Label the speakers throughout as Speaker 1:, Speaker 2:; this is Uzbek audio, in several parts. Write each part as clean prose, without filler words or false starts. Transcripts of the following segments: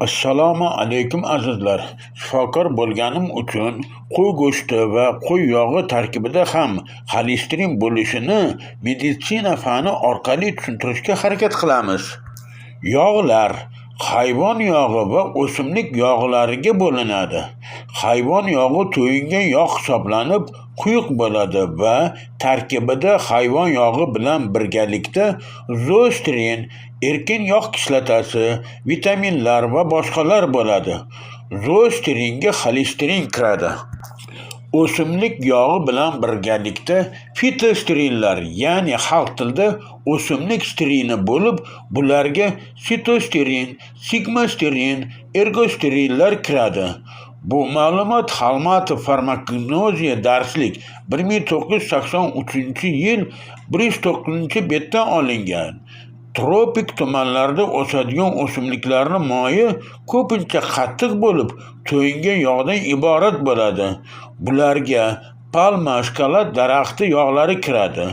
Speaker 1: Assalomu alaykum, azizlar. Shifokor bo'lganim uchun qo'y go'shti va qo'y yog'i tarkibida ham xolesterin bo'lishini meditsina fani orqali tushuntirishga harakat qilamiz. Yog'lar hayvon yog'i va o'simlik yog'lariga bo'linadi. Hayvon yog'i to'yingan yog' hisoblanib, quyuq bo'ladi va tarkibida hayvon yog'i bilan birgalikda zoosterin, erkin yog' kislotasi, vitaminlar va boshqalar bo'ladi. Zoosteringa xolesterin kiradi. O'simlik yog'i bilan birgalikda fitosterinlar, ya'ni xalq tilida o'simlik sterini bo'lib, bularga sitosterin, sigmasterin, ergosterinlar kiradi. Bu ma'lumot Xolmatov "Farmakognoziya" darslik, 1983-yil, 109-betdan olingan. Tropik tumanlarda o'sadigan o'simliklarning moyi ko'pincha qattiq bo'lib, to'yingan yog'dan iborat bo'ladi. Bularga palma, shokolad daraxti yog'lari kiradi.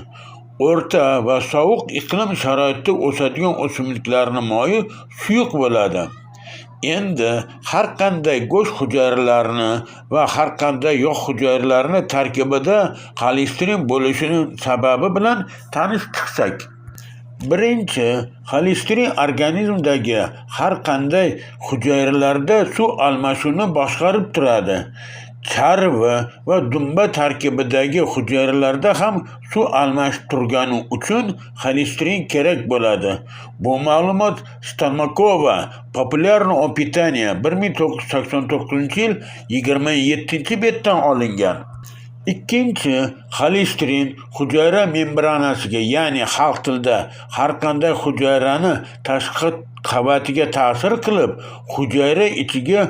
Speaker 1: O'rta va sovuq iqlim sharoitida o'sadigan o'simliklarning moyi suyuq bo'ladi. Endi har qanday go'sht hujayralarini va har qanday yog' hujayralarini tarkibida xolesterin bo'lishining sababi bilan tanishib chiqsak. Birinchi, xolesterin organizmdagi har qanday hujayralarda suv almashuvini boshqarib turadi. Charvi va dumba tarkibidagi hujayralarda ham suv almashib turgani uchun xolesterin kerak bo'ladi. Bu ma'lumot Stalmakova "Популярное о питании", 1989-yil, 27-betdan olingan. Ikkinchi, xolesterin hujayra membranasiga, ya'ni xalq tilida har qanday hujayrani tashqi qavatiga ta'sir qilib, hujayra ichiga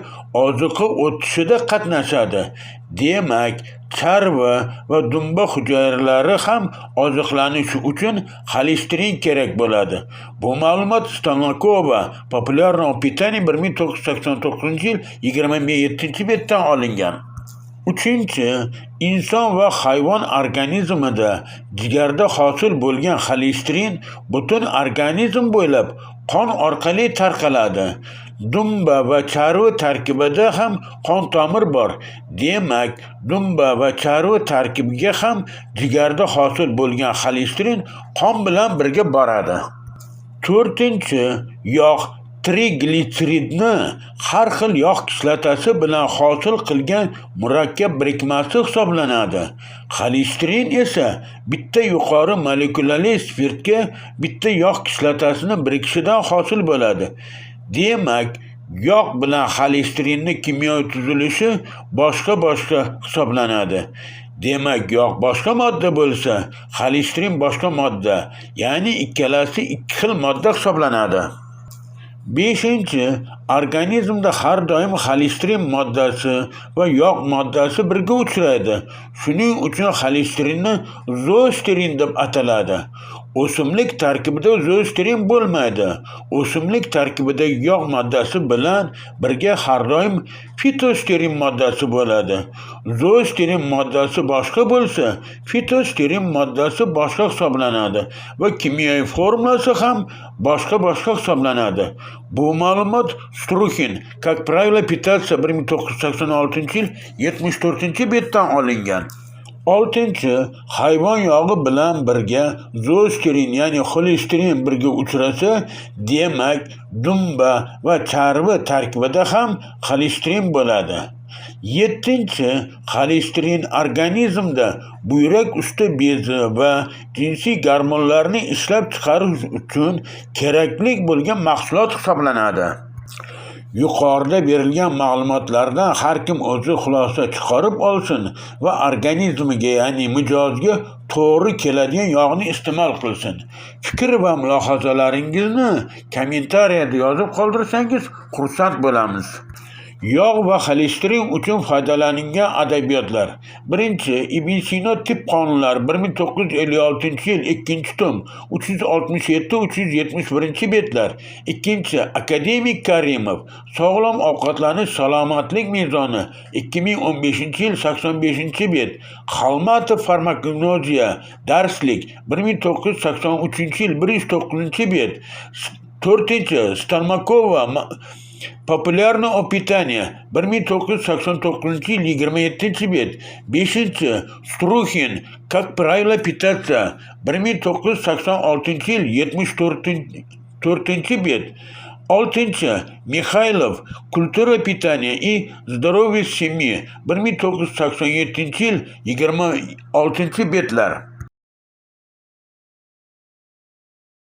Speaker 1: ozuqa o'tishida qatnashadi. Demak, charvi va dumba hujayralari ham oziqlanishi uchun xolesterin kerak bo'ladi. Bu ma'lumot Stalmakova "Популярное о питании", 1989-yil, 27-betdan olingan. Uchinchi, inson va hayvon organizmida jigarda hosil bo'lgan xolesterin butun organizm bo'ylab qon orqali tarqaladi. Dumba va charvi tarkibida ham qon tomir bor. Demak, dumba va charvi tarkibiga ham jigarda hosil bo'lgan xolesterin qon bilan birga boradi. To'rtinchi, yog' triglitseridni har xil yog' kislotasi bilan hosil qilgan murakkab birikmasi hisoblanadi. Xolesterin esa bitta yuqori molekulali spirtga bitta yog' kislotasini birikishidan hosil bo'ladi. Demak, yog' bilan xolesterinning kimyoviy tuzilishi boshqa-boshqa hisoblanadi. Demak, yog' boshqa modda bo'lsa, xolesterin boshqa modda, ya'ni ikkalasi ikki xil modda hisoblanadi. Beshinchi, organizmda har doim xolesterin moddasi va yog' moddasi birga uchraydi. Shuning uchun xolesterinni zoosterin deb ataladi. O'simlik tarkibida zoosterin bo'lmaydi. O'simlik tarkibidagi yog' moddasi bilan birga har doim fitosterin moddasi bo'ladi. Zoosterin moddasi boshqa bo'lsa, fitosterin moddasi boshqa hisoblanadi va kimyoviy formulasi ham boshqa-boshqa hisoblanadi. Bu ma'lumot Struxin "Как правильно питаться", 1986-yil, 74-betdan olingan. Oltinchi, hayvon yog'i bilan birga zoosterin, ya'ni xolesterin birga uchrasa, demak, dumba va charvi tarkibida ham xolesterin bo'ladi. Yettinchi, xolesterin organizmda buyrak usti bezi va jinsiy gormonlarni ishlab chiqarish uchun kerakli bo'lgan mahsulot hisoblanadi. Yuqorida berilgan ma'lumotlardan har kim o'zi xulosa chiqarib olsin va organizmiga, ya'ni mijozga to'g'ri keladigan yog'ni iste'mol qilsin. Fikr va mulohazalaringizni kommentariyada yozib qoldirsangiz, xursand bo'lamiz. Yog' va xolesterin uchun foydalanilgan adabiyotlar. Birinchi, Ibn Sino "Tib qonunlari", 1956-yil, 2-tom, 367-371 betlar. Ikkinchi, akademik Karimov "Sog'lom ovqatlanish salomatlik mezoni", 2015-yil, 85-bet. Xolmatov "Farmakognoziya" darslik, 1983-yil, 109-bet. To'rtinchi, Stalmakova, "Популярно о питании", 1989-yil, 27-bet. Beshinchi, Struxin, "Как правильно питаться", 1986-yil, 74-bet. Oltinchi, Mixaylov, "Культура питания и здоровье семьи", 1987-yil, 26-betlar.